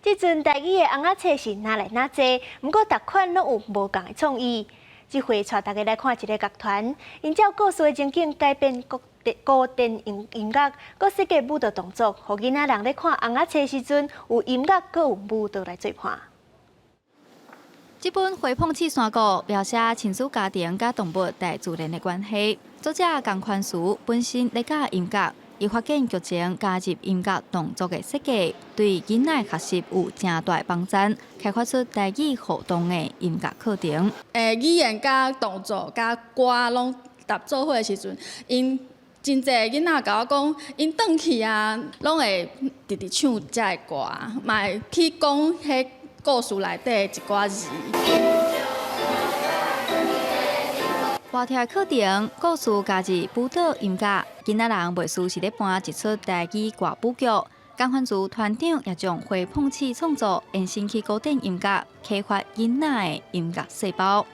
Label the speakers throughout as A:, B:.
A: 這陣台語的尪仔冊是若來若濟，毋過逐款攏有無仝的創意。這回帶大家來看一个樂團，𪜶照故事的情景改編古典音樂，閣設計舞蹈動作，予囡仔人咧看尪仔冊時陣有音樂，閣有舞蹈來做伴。
B: 這本《花碰刺山谷》描寫親子家庭佮動物大自然的關係。作者江寬慈本身咧教音樂，伊發現劇情加入音樂動作的設計，對囡仔學習有誠大幫助，開發出台語互動的音樂課程。
C: 語言佮動作佮歌攏搭做伙的時陣，𪜶真濟囡仔共我講，𪜶轉去啊，攏會直直唱遮的歌，嘛會去講彼故事內底的一寡字。
B: 活跳課程，故事加入舞蹈音樂，囡仔人袂輸是咧搬一齣台語歌舞劇。江寬慈團長也將花碰刺創作延伸去古典音樂，啟發囡仔的音樂細胞。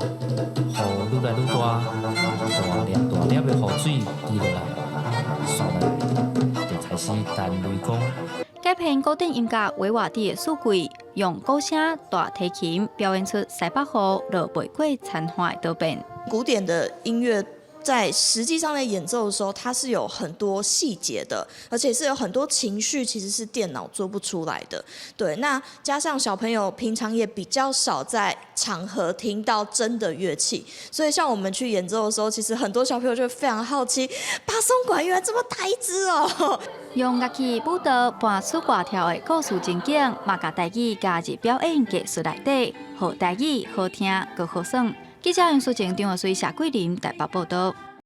D: 雨愈來愈大，大粒大粒的雨水滴落來，瀉落來，就開始彈雷公。
B: 改編古典音樂《維瓦蒂的四季》，用鼓聲、大提琴表演出西北雨落袂過田岸的多變。
E: 古典的音樂在實際上在演奏的時候，它是有很多細節的，而且是有很多情緒，其實是電腦做不出來的。對，那加上小朋友平常也比較少在場合聽到真的樂器，所以像我們去演奏的時候，其實很多小朋友就非常好奇，巴松管原來這麼大一支哦。
B: 用樂器舞蹈搬出活跳的故事情景，嘛共台語加入表演藝術內底，予台語好聽閣好耍。記者楊淑靜、張學水、謝桂林台北報道。